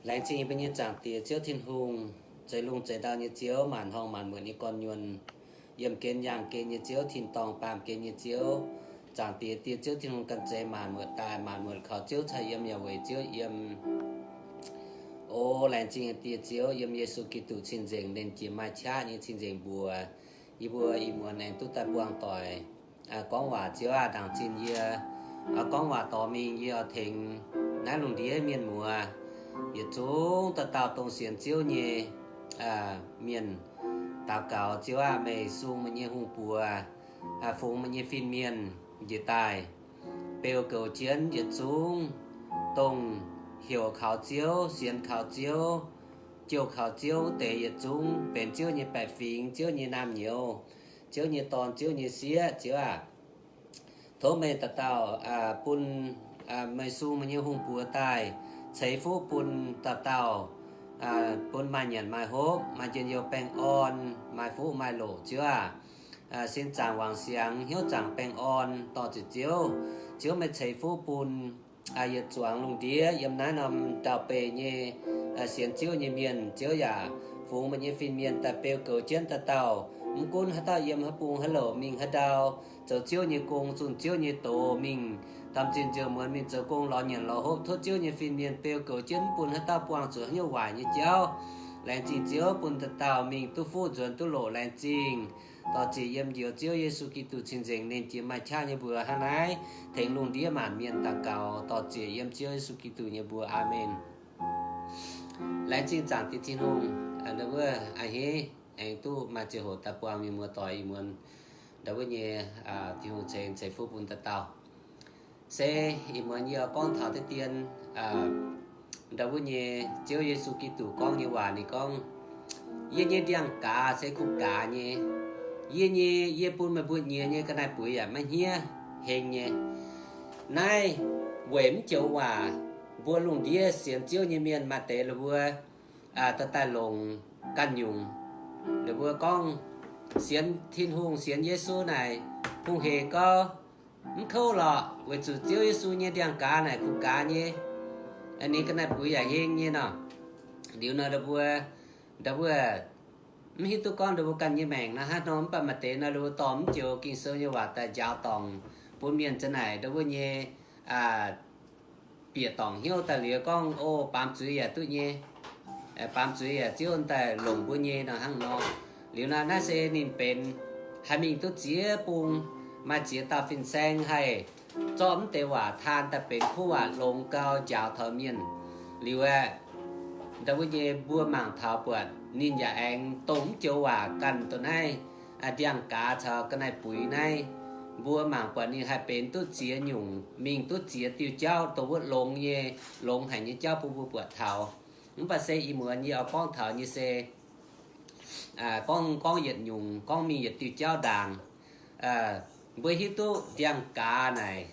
Laengz zingh yie mbuo nyei Zaangc Diex Ziouv Tin-Hungh, zeix lungh zeix ndau nyei Ziouv, maanc horngh maanc muotc nyei gorn-nyuonh, yiemh gen yangh gen nyei Ziouv, tin-dorngh baamh gen nyei Ziouv. Zaangc Diex, dieh Ziouv Tin-Hungh, ganh zeix maanc muotc daaih, maanc muotc kaux Ziouv cai yiem, yaac weic Ziouv yiem. O laengz zingh dieh Ziouv, yiem Yesu Giduc cing-nzengc, nernh jiex maaih qaqv nyei cing-nzengc mbuox yie mbuo ih muonz aengx duqv daaih buangh doic gorngv waac. Ziouv aah, ndaangc zinh yie gorngv waac dorh mingh, yie oix tengx naaiv lungh ndiev mienh muoz yietc zungv dauh dauh dongh sienx Ziouv nyei mienh daux gaux. Ziouv aah, meih sung meih nyei hungh buoz, fungx meih nyei fin-mienh njiec daaih, beu goux jienv yietc zungv dongh heuc kaux Ziouv, sienx kaux Ziouv, jouh kaux Ziouv wuov deix yietc zungv benx Ziouv nyei baeqc fingx, Ziouv nyei naamh nyouz, Ziouv nyei dorn, Ziouv nyei sieqv. Ziouv aah, tov meih dauh dauh bun meih sung meih nyei hungh buoz daaih ceix fuqv bun dauh dauh, bun maaih nyanc maaih hopv, maaih njien-youh baengh orn, maaih fuqv maaih loqc. Ziouv aah, sin zaangc wangc siangx, hnyouv zaangc baengh orn, dorh ziec Ziouv. Ziouv meih ceix fuqv bun yietc zuangx lungh ndiev yiem naaiv norm ndau-beih nyei sienx Ziouv nyei mienh. Ziouv yaac fungx meih nyei fin-mienh daaih beu goux jienv dauh dauh, mv gunv haaix dauh yiem haaix bung haaix louc, mingh haaix ndau zoux Ziouv nyei gong, zunh Ziouv nyei doz, mingh domh zinh nziouv muonz mingh zoux gong, lorz nyanc lorz hopv. Tov Ziouv nyei fin-mienh beu goux jienv, mv bun haaix dauh buangh zuqc haaix nyungc waaic nyei jauv. Laengz zingh Ziouv bun dauh dauh mingh duqv fuqv nzuonx duqv loqc. Laengz zingh. Dorh ziec yiem njoux Ziouv Yesu Giduc cing-nzengc, nernh jiex maaih qaqv nyei mbuox hnangv naaiv tengx lungh ndiev maanc mienh daux gaux. Dorh ziec yiem Ziouv Yesu Giduc nyei mbuox. Aamen. Laengz zingh Zaangc Diex Tin-Hungh, ndau wuov a'hneiv aengx duqv maaih ziangh hoc daaih buangh mienh muoz-doic ih muonz ndau wuov nyei Tin-Hungh ceix, ceix fuqv bun dauh dauh. Se ih muonz yie oix gorngv taux deix dien ndau wuov nyei Ziouv Yesu Giduc gorngv nyei waac. Ninh gorngv, yie nyei ndiangx-gaaz se kuh gaaz nyei. Yie nyei, yie bun meih mbuo nyiex nyei ga'naaiv-buix yaac maiv hniev, heng nyei. Naaiv weic mv joux waac, mbuo lungh ndiev sienx Ziouv nyei mienh maaih deix la'mbuo dorh daaih longc ganh nyungc. La'mbuo gorngv sienx Tin-Hungh, sienx Yesu naaic hungh hec gauv, mv kouv lorqc, weic zuqc Ziouv Yesu nyei ndiangx-gaaz naaic kuh gaaz nyei. Ninh ga'naaiv-buix yaac heng nyei nor. Liuz nor, ndau wuov, ndau wuov mv hiuv duqv gorngv ndau wuov ganh nyei maengc nor hnangv nor, mv baac maaih deix nor, ndau wuov dorh mv joux Ging-Sou nyei waac daaih njaaux dorngc bun mienh za'gengh naaic ndau wuov nyei bieqc dorngc hnyouv daaih liuz gorngv, o, baamz zuiz yaac duqv nyei. Baamz zuiz yaac Ziouv daaih longc mbuo nyei nor hnangv nor. Liuz nor, naaiv se ninh benx haih mingh duqv ziex bung, maaih ziex dauh fin-saeng haih zorqv mv deix waac taan daaih benx kuv waac longx gau njaaux taux mienh. Liuz aeqv, ndau wuov nyei mbuo mangc taux buatc ninh yaac aengx dongh mv joux waac ganh dongh naaiv ndiangx-gaaz caux ga'naaiv-buix naaiv, mbuo mangc buatc ninh haih benx duqv ziex nyungc, mingh duqv ziex diuh jauv dongh wuov longx nyei, longx haic nyei jauv bun mbuo buatc taux. Mv baac se ih muonz yie oix gorngv taux nyei se gorngv, gorngv yietc nyungc, gorngv mingh yietc diuh jauv ndaangc. Mbuo hiuv duqv ndiangx-gaaz naaic,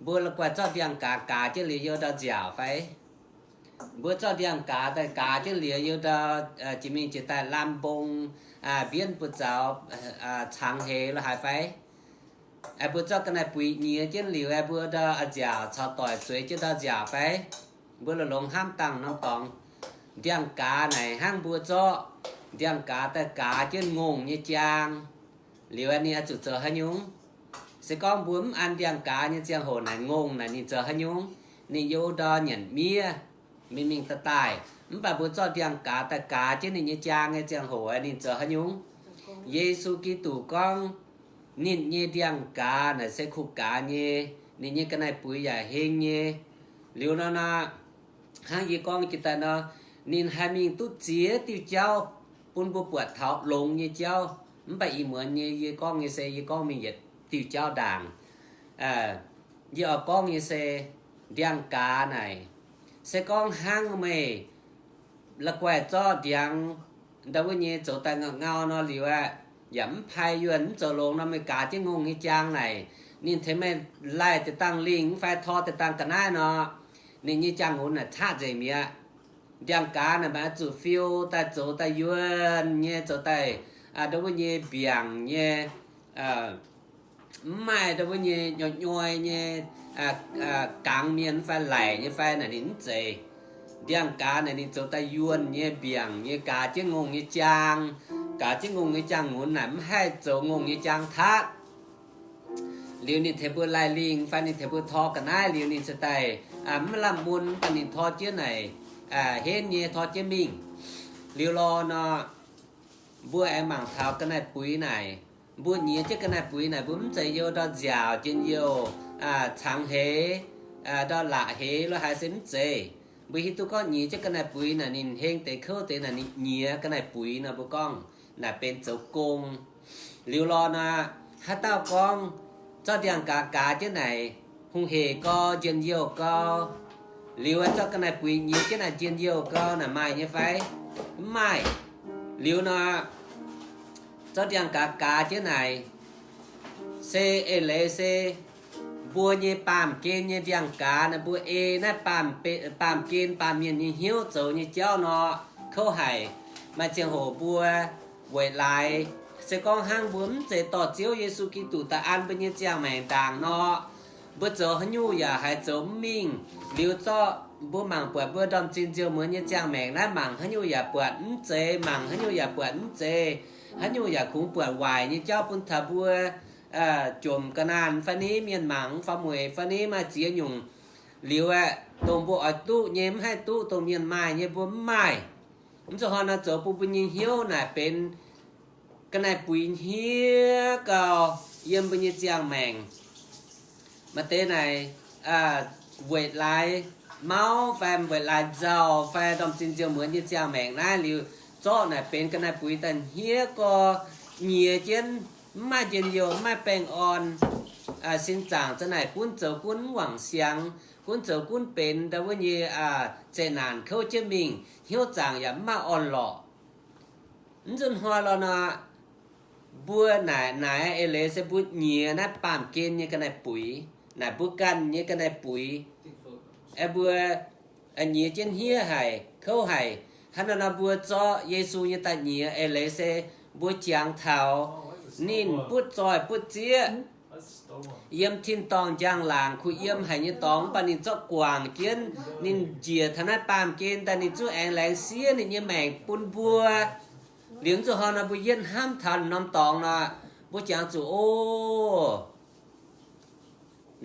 mbuo la'guaih zorqv ndiangx-gaaz gaaz jienv liuz yiem ndau nziaauc fai? Mbuo zorqv ndiangx-gaaz daaih gaaz jienv liuz yiem ndau jiex mingh jiex daaih lamh mbong, mbienv buoz-zaux, cangx heix lo haaix fai? Mbuo zorqv ga'naaiv-buix nyiex jienv liuz, mbuo ndau nziaauc caux doic zueiz jienv ndau nziaauc fai? Mbuo longx-longx hnamv dangh norm dorngx. Ndiangx-gaaz naaic hnangv mbuo zorqv ndiangx-gaaz daaih gaaz jienv ngongh nyei jaang, liuz ninh oix zuqc zoux haaix nyungc? Se gorngv mbuo mv an ndiangx-gaaz nyei ziangh hoc naaic ngongh naaic ninh zoux haaix nyungc? Ninh yiem ndau nyanc miev, mingh mingh daaih daaih. Mv baac mbuo zorqv ndiangx-gaaz daaih gaaz jienv ninh nyei jaang nyei ziangh hoc, ninh zoux haaix nyungc? Yesu Giduc gorngv, ninh nyei ndiangx-gaaz naaic se kuh gaaz nyei, ninh nyei ga'naaiv-buix yaac heng nyei. Liuz nor naaic, hnangv yie gorngv jiex daaih nor, ninh haih mingh duqv ziex diuh jauv bun mbuo buatc taux longx nyei jauv. Mv baac ih muonz nyei yie gorngv nyei se yie gorngv mingh yietc diuh jauv ndaangc. Yie oix gorngv nyei se ndiangx-gaaz naaic, se gorngv hnangv meih la'guaih zorqv ndiangx ndau wuov nyei zoux daaih ngau ngau nor liuz aeqv, yaac mv pai yuonh, mv zoux longx nor, meih gaaz jienv ngongh nyei jaang naaic, ninh tengx meih laih deix dangh lingh mv fai tor deix dangh ga'naaiv nor, ninh nyei jaang-nqonx naaic caqv nzengc mi'aqv. Ndiangx-gaaz naaic maaih zuqc fiou daaih zoux daaih yuonh nyei, zoux daaih ndau wuov nyei mbiaangc nyei, mv maaih ndau wuov nyei nyoi nyoi nyei gangx mienh mv fai laic nyei fai naaic ninh mv zeiz. ndiangx-gaaz naaic ninh zoux daaih yuonh nyei mbiaangc nyei, gaaz jienv ngongh nyei jaang, gaaz jienv ngongh nyei jaang-nqunc naaic mv haih zoux ngongh nyei jaang taqv. Liuz ninh tengx mbuo laih lingh fai ninh tengx mbuo tor ga'naaiv liuz ninh ziouc daaih mv lamh mun, mv baac ninh tor jienv naaic henv nyei tor jienv mingh. Liuz lorh nor, mbuo aengx mangc taux ga'naaiv-buix naaic. Mbuo nyiex jienv ga'naaiv-buix naaic, mbuo mv zeiz youh ndortv nziaauc njien-youh, cangx heix, ndortv la'heix lo haaix se mv zeiz. Mbuo hiuv duqv gorngv nyiex jienv ga'naaiv-buix naaic ninh heng deix kouv deix naaic ninh nyiex ga'naaiv-buix nor, mbuo gorngv naaic benx zoux gong. Liuz lorh nor, haaix dauh gorngv zorqv ndiangx-gaaz gaaz jienv naaic hungh hec gau, njien-youh gau, liuz zorqv ga'naaiv-buix nyiex jienv naaic njien-youh gau naaic maaih nyei fai? Mv maaih. Liuz nor, zorqv ndiangx-gaaz gaaz jienv naaic se eix leiz se mbuo nyei baamh gen nyei ndiangx-gaaz naaic, mbuo ei naaiv baamh gen baamh mienh nyei hnyouv zoux nyei jauv nor, kouv haic. Maaih ziangh hoc mbuo weic laaix se gorngv hnangv mbuo mv zeiz dorh Ziouv Yesu Giduc daaih an mbuo nyei ziangh maengc ndaangc nor, mbuo zoux haaix nyungc yaac haiz zoux mv mingh. Liuz zorqv mbuo mangc buatc mbuo ndorm-zinh nziou-muonz nyei ziangh maengc naaiv, mangc haaix nyungc yaac buatc mv zeiz, mangc haaix nyungc yaac buatc mv zeiz, haaix nyungc yaac kungx buatc waaic nyei jauv bun taux mbuo jomc ga'naanh fai ni, mienh mangc faaux mueic fai ni, maaih ziex nyungc. Liuz aeqv, dongh mbuo oix duqv nyei mv haih duqv, dongh mienh maaih nyei mbuo mv maaih. Mv zuqc hnoi nor zoux bun mbuo nyei hnyouv naaic benx ga'naaiv-buix hniev gau yiem mbuo nyei ziangh maengc. Maaih deix naaic weic laaix mauv fai weic laaix nzauh fai ndorm-zinh nziou-muonz nyei ziangh maengc naaiv liuz, zorqv naaic benx ga'naaiv-buix daaih hniev gau, nyiex jienv mv maaih njien-youh, mv maaih baengh orn. Sin zaangc za'naaic gunv zoux gunv mv wangc siangx, gunv zoux gunv benx ndau wuov nyei zeqc naanc kouv jienv mingh, hnyouv zaangc yaac mv maaih orn-lorqc. Mv nzunc hnoi lorh nor, mbuo naaic, naaic eix leiz se mbuo nyiex naaiv baamh gen nyei ga'naaiv-buix, naaic mbuo ganh nyei ga'naaiv-buix, mbuo nyiex jienv hniev haic, kouv haic. Hnangv naaiv nor mbuo zorqv Yesu nyei daaih nyiex eix leiz se mbuo jangx taux ninh butv zoih butv zieqv yiem tin-dorngh njang-laangc kuh yiem haic nyei dorngx, mv baac ninh zorqv guangc jienv, ninh njiec taux naaiv baamh gen daaih, ninh zungv aengx laengz siev ninh nyei maengc bun mbuo. Liuz zuqc hnoi nor mbuo yietv hnamv taux norm dorngx nor, mbuo jangx zuqc, o,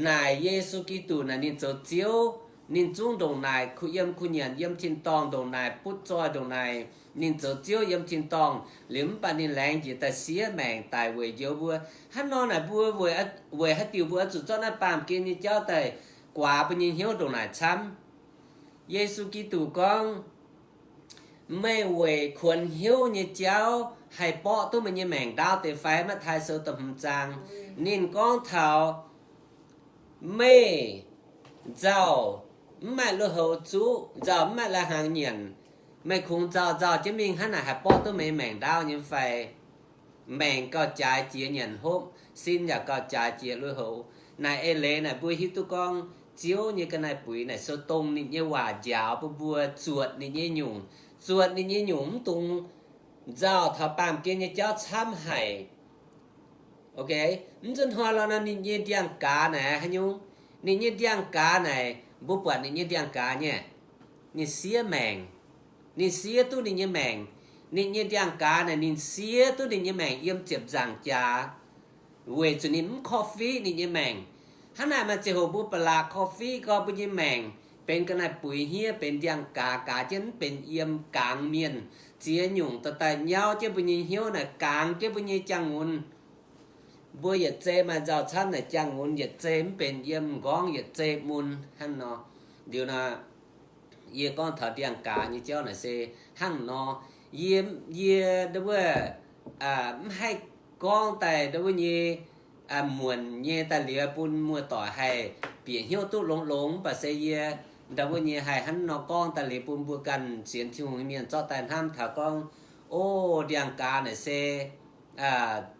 naaic Yesu Giduc naaic ninh zoux Ziouv, ninh zungv ndongc naaic kuh yiem kuh nyanc yiem tin-dorngh, ndongc naaic butv zoih, ndongc naaic ninh zoux Ziouv yiem tin-dorngh. Liuz mv baac ninh laengz njiec daaih siev maengc daic weic njoux mbuo. Hnangv nor naaic mbuo weic haaix diuc mbuo oix zuqc zorqv naaiv baamh gen nyei jauv daaih guaax mbuo nyei hnyouv ndongc naaic camv? Yesu Giduc gorngv, meih weic kuonx hnyouv nyei jauv haih borqv duqv meih nyei maengc ndaauv deix fai? Matv^taai Sou da'hmz zaang. Ninh gorngv taux meih nzauh mv maaih lui-houx zuqv, nzauh mv maaih lai-hnaangx nyanc, meih kungx nzauh nzauh jienv mingh hnangv naaic haih borqv duqv meih maengc ndaauv nyei fai? Maengc gauh jaaix jiex nyanc hopv, sin yaac gauh jaaix jiex lui-houx. Naaic eix leiz naaic mbuo hiuv duqv gorngv Ziouv nyei ga'naaiv buix naaic sou dongh ninh nyei waac njaaux bun mbuo zuotc ninh nyei nyungc. Zuotc ninh nyei nyungc mv dungx nzauh taux baamh gen nyei jauv camv haic. Ok, mv nzunc hnoi lorh nor ninh nyei ndiangx-gaaz naaic haaix nyungc? Ninh nyei ndiangx-gaaz naaic, mbuo buatc ninh nyei ndiangx-gaaz nyei, ninh siev maengc. Ninh siev duqv ninh nyei maengc. Ninh nyei ndiangx-gaaz naaic ninh siev duqv ninh nyei maengc yiem ziepc nzaangc jaax, weic zuqc ninh mv korv-fiqv ninh nyei maengc. Hnangv naaic maaih ziangh hoc mbuo ba'laqc korv-fiqv gorx mbuo nyei maengc, benx ga'naaiv buix hniev, benx ndiangx-gaaz gaaz jienv mv benx yiem, gangx mienh, ziex nyungc daaih daaih nyauv jienv mbuo nyei hnyouv naaic, gangx jienv mbuo nyei jangx-nqunc. Mbuo yietc zei maaih nzauh camv naaic jangx-nqunc yietc zei mv benx yiem, m'nqorngv yietc zei mun hnangv nor. Liuz nor, yie gorngv taux ndiangx-gaaz nyei jauv naaic se hnangv nor. Yie, yie ndau wuov mv haih gorngv daaih ndau wuov nyei muonc nyei daaih liuz bun muoz-doic haih bieqc hnyouv duqv longx-longx, mv baac se yie ndau wuov nyei haih hnangv nor gorngv daaih liuz bun mbuo ganh sienx Tin-Hungh nyei mienh zorqv daaih hnamv taux gorngv, o, ndiangx-gaaz naaic se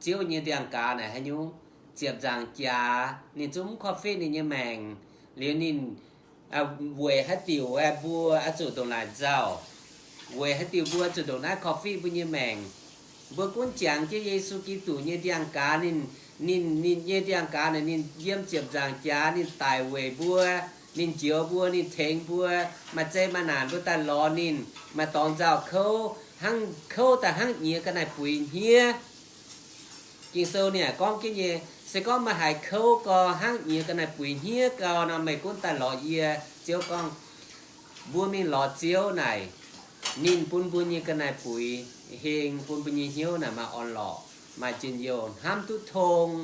Ziouv nyei ndiangx-gaaz naaic haaix nyungc? Ziepc nzaangc jaax ninh zungv mv korv-fiqv ninh nyei maengc. Liuz ninh weic haaix diuc mbuo oix zuqc ndongc naaic nzauh? Weic haaix diuc mbuo zuqc ndongc naaiv korv-fiqv mbuo nyei maengc? Mbuo gunv jangx jienv Yesu Giduc nyei ndiangx-gaaz, ninh, ninh, ninh nyei ndiangx-gaaz naaic ninh yiem ziepc nzaangc jaax ninh daic weic mbuo, Ninh njoux mbuo, ninh tengx mbuo, maaih zeiz maaih naanc mbuo daaih lorz ninh, maaih dorngx nzauh kouv, hnangv kouv daaih hnangv nyiex ga'naaiv buix hniev. Ging-Sou ninh yaac gorngv jienv nyei, se gorngv meih haiz kouv gau hnangv nyiex ga'naaiv buix hniev gau nor, meih gunv daaih lorz yie. Ziouv gorngv, mbuo mingh lorz Ziouv naaic, ninh bun mbuo nyei ga'naaiv buix heng, bun mbuo nyei hnyouv naaic maaih orn-lorqc, maaih njien-youh, hnamv duqv tong,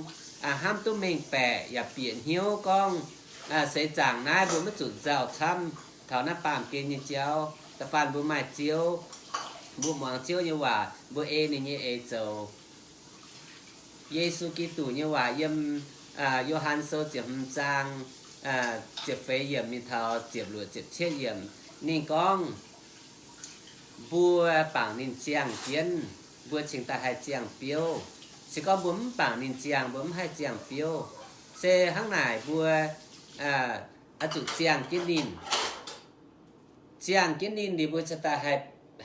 hnamv duqv mengh baeqc, yaac bieqc hnyouv gorngv, seix zaangc naaiv mbuo maiv zuqc nzauh camv taux naaiv baamh gen nyei jauv. Da'faanh mbuo maaih Ziouv, mbuo muangx Ziouv nyei waac, mbuo ei ninh nyei eix zoux. Yesu Giduc nyei waac yiem Yo^han Sou ziepc hmz zaang ziepc feix yiemc mingh taux ziepc luoqc ziepc cietv yiemc. Ninh gorngv, mbuo bangc ninh ziangh jienv, mbuo cingx daaih haih ziangh biouv. Se gorngv mbuo mv bangc ninh ziangh, mbuo mv haih ziangh biouv. Se hnangv naaic mbuo oix zuqc ziangh jienv ninh. Ziangh jienv ninh liuz mbuo cingx daaih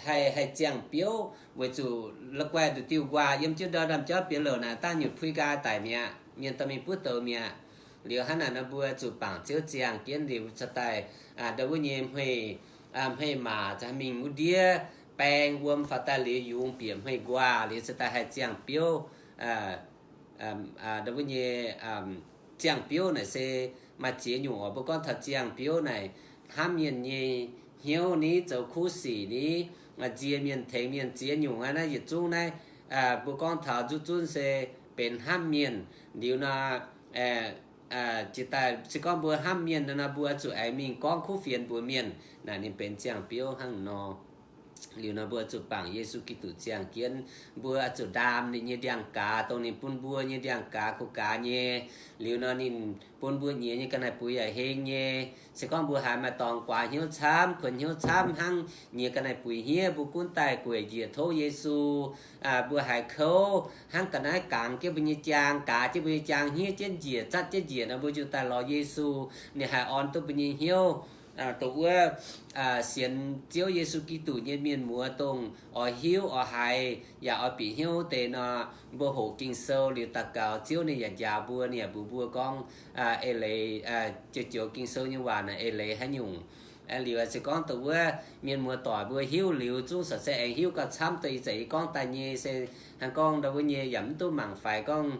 haih, haih ziangh biouv, weic zuqc la'guaih nduqc diuh nquaah yiem jienv ndorm jauv bienx louc naaic daaih nyutc puix nqaai daic mi'aqv, mienh dorh mingh buov douz mi'aqv. Liuz hnangv naaic nor mbuo zuqc bangc Ziouv ziangh jienv liuz cingx daaih ndau wuov nyei hmei, hmei maac mingh wuov ndiev baeng wuom faaux daaih liuz yungz bieqc hmei nquaah liuz cingx daaih haih ziangh biouv. Ndau wuov nyei ziangh biouv naaic se maaih ziex nyungc oc. Mbuo gorngv taux ziangh biouv naaic, hnamv mienh nyei hnyouv ni, zoux kuv sic ni, nzie mienh tengx mienh ziex nyungc aqv. Naaiv yietc zungv naaiv mbuo gorngv taux nzuqc zunv se benx hnamv mienh. Liuz nor, jiex daaih se gorngv mbuo hnamv mienh nor, mbuo zuqc aengx mingh gorngv kuv fienx mbuox mienh naaic ninh benx ziangh biouv hnangv nor. Liuz nor mbuo zuqc bangc Yesu Giduc ziangh jienv, mbuo zuqc ndaam ninh nyei ndiangx-gaaz, dongh ninh bun mbuo nyei ndiangx-gaaz kuh gaaz nyei. Liuz nor ninh bun mbuo nyiex nyei ga'naaiv buix yaac heng nyei. Se gorngv mbuo haiz maaih dorngx guaax hnyouv camv, kuonx hnyouv camv hnangv nyiex ga'naaiv buix hniev, mbuo gunv daaih gueic njiec tov Yesu. Mbuo haiz kouv hnangv ga'naaiv gangx jienv mbuo nyei jaang, gaaz jienv mbuo nyei jaang, hniev jienv njiec, zatv jienv njiec nor, mbuo njunh daaih lorz Yesu, ninh haih orn duqv mbuo nyei hnyouv. Dongh wuov sienx Ziouv Yesu Giduc nyei mienh muoz dongh oix hiuv oix haiz yaac oix bieqc hnyouv deix nor, mbuo hoqc Ging-Sou liuz daux gaux, Ziouv ninh yaac njaaux mbuo, ninh yaac mbuox mbuo gorngv, eix leiz, joux Ging-Sou nyei waac naaic eix leiz haaix nyungc. Liuz se gorngv dongh wuov mienh muoz doic mbuo hiuv liuz zungv corc se aengx hiuv gauh camv deix. Ih zanc yie gorngv daaih nyei se hnangv gorngv ndau wuov nyei yaac mv duqv mangc faix gorngv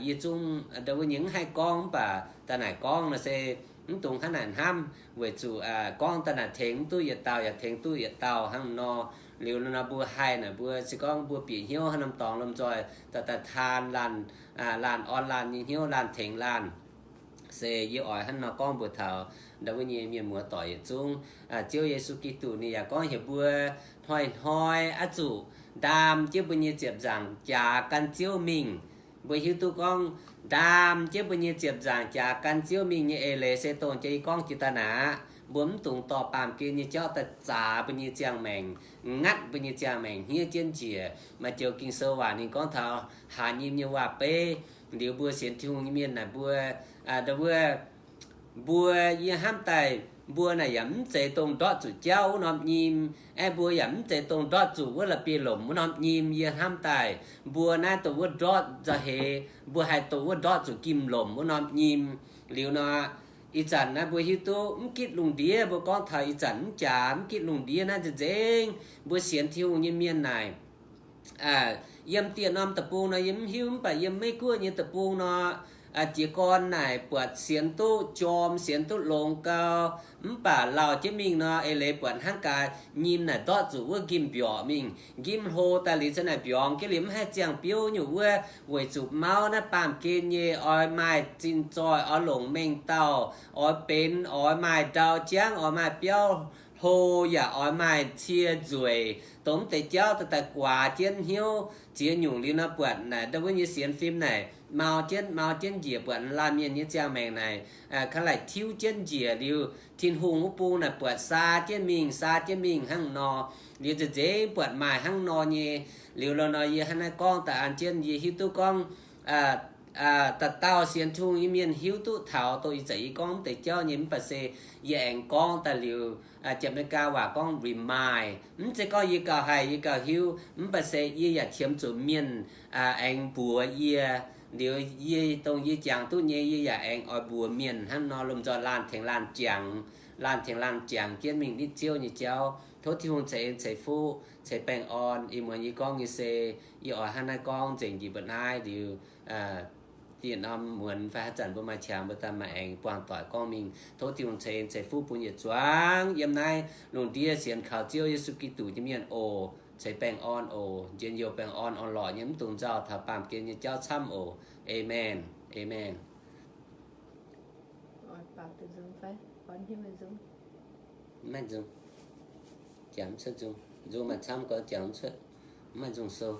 yie zungv ndau wuov nyei mv haih gorngv, mv baac daaih naaic gorngv nor se mv dungx hnangv naaic hnamv, weic zuqc gorngv daaih naaic tengx mv duqv yietc dauh yaac tengx duqv yietc dauh hnangv nor. Liuz nor mbuo haih naaic mbuo se gorngv mbuo bieqc hnyouv haaix norm dorngx lomh nzoih daaih, daaih taan laanh, laanh orn laanh nyei hnyouv, laanh tengx laanh. Se yie oix hnangv nor gorngv mbuox taux ndau wuov nyei mienh muoz doic yietc zungv. Ziouv Yesu Giduc ninh yaac gorngv heuc mbuo hnoi-hnoi oix zuqc ndaam jienv mbuo nyei ziepc nzaangc jaax gan Ziouv mingh. Mbuo hiuv duqv gorngv ndaam jienv mbuo nyei ziepc nzaangc jaax gan Ziouv mingh nyei eix leiz se dongh jiex yie gorngv jiex daaih naaic aqv. Mbuo mv dungx dorh baamh gen nyei jauv daaih zaax mbuo nyei ziangh maengc, ngatv mbuo nyei ziangh maengc hniev jienv njiec. Maaih joux Ging-Sou waac ninh gorngv taux haaz nyim nyei waac-beiv. Liuz mbuo sienx Tin-Hungh nyei mienh naaic mbuo, ndau wuov, mbuo, yie hnamv daaih mbuo naaic yaac mv zeiz dongh ndortv zuqc jauv wuov norm nyim, aeqv, mbuo yaac mv zeiz dongh ndortv zuqc wuov la'bieiv-lomc wuov norm nyim. Yie hnamv daaih mbuo naaiv dongh wuov ndortv nzauh heix, mbuo haih dongh wuov ndortv zuqc njimv-lomc wuov norm nyim. Liuz nor, ih zanc naaiv mbuo hiuv duqv mv gitv lungh ndiev, mbuo gorngv taux ih zanc mv jaax mv gitv lungh ndiev naaiv nzengc-nzengc, mbuo sienx Tin-Hungh nyei mienh naaic, yiem dieh norm deic-bung nor yie mv hiuv, mv baac yiem Meiv-Guoqv nyei deic-bung nor, jiez gorn naaic buatc sienx duqv jorm, sienx duqv longx gau, mv baac lauh jienv mingh nor, eix leiz buatc hnangv gaax nyim naaic ndortv zuqc wuov njimv-mbiorqc mingh, njimv hlo daaih liuz cingx naaic mbiorngz jienv liuz mv haih ziangh biouv nyungc wuov, weic zuqc mauv naaiv baamh gen nyei oix maaih zinh zoih, oix longc mengh dauh, oix benx, oix maaih ndau jangv, oix maaih biauv hlo, yaac oix maaih cie nzueic, dongh mv deix jauv daaih guaax jienv hnyouv ziex nyungc. Liuz nor buatc naaic ndau wuov nyei sienx fim naaic mau jienv, mau jienv njiec, buatc laanh mienh nyei ziangh maengc naaic ka'laih tiuv jienv njiec. Liuz Tin-Hungh wuov bung naaic buatc saa jienv mingh, saa jienv mingh hnangv nor. Liuz nzengc-nzengc buatc maaih hnangv nor nyei. Liuz lorqc nor yie hnangv naaiv gorngv daaih an jienv yie hiuv duqv gorngv, dauh dauh sienx Tin-Hungh nyei mienh hiuv duqv taux dongh ih zanc yie gorngv mv deix jauv nyei. Mv baac se yie aengx gorngv daaih liuz, Janx-Meigaa waac gorngv remind, mv zeiz gorngv yie gauh haih, yie gauh hiuv, mv baac se yie yaac qiemx zuqc mienh aengx mbuox yie, Liuz yie dongh yie jangx duqv nyei, yie yaac aengx oix mbuox mienh hnangv nor, lomh nzoih laanh tengx laanh jangx, laanh tengx laanh jangx jienv mingh nitv Ziouv nyei jauv. Tov Tin-Hungh ceix en ceix fuqv ceix baengh orn. Ih muonz yie gorngv nyei se, yie oix hnangv naaiv gorngv nzengc njiec mba'naaiv liuz, dieh norm muonz fai haaix zanc mbuo maaih qangx mbuo daaih maaih aengx buangh doic gorngv mingh. Tov Tin-Hungh ceix en ceix fuqv bun yietc zuangx yiem naaiv lungh ndiev sienx kaux Ziouv Yesu Giduc nyei mienh oc. Ceix baengh orn oc. Njien-youh baengh orn orn-lorqc nyei, mv dungx nzauh taux baamh gen nyei jauv camv oc. Aamen. Aamen. Maiv nzung. Jangx mv cuotv nzung. Nzung maaih camv gorngv jangx mv cuotv. Maiv nzung sou.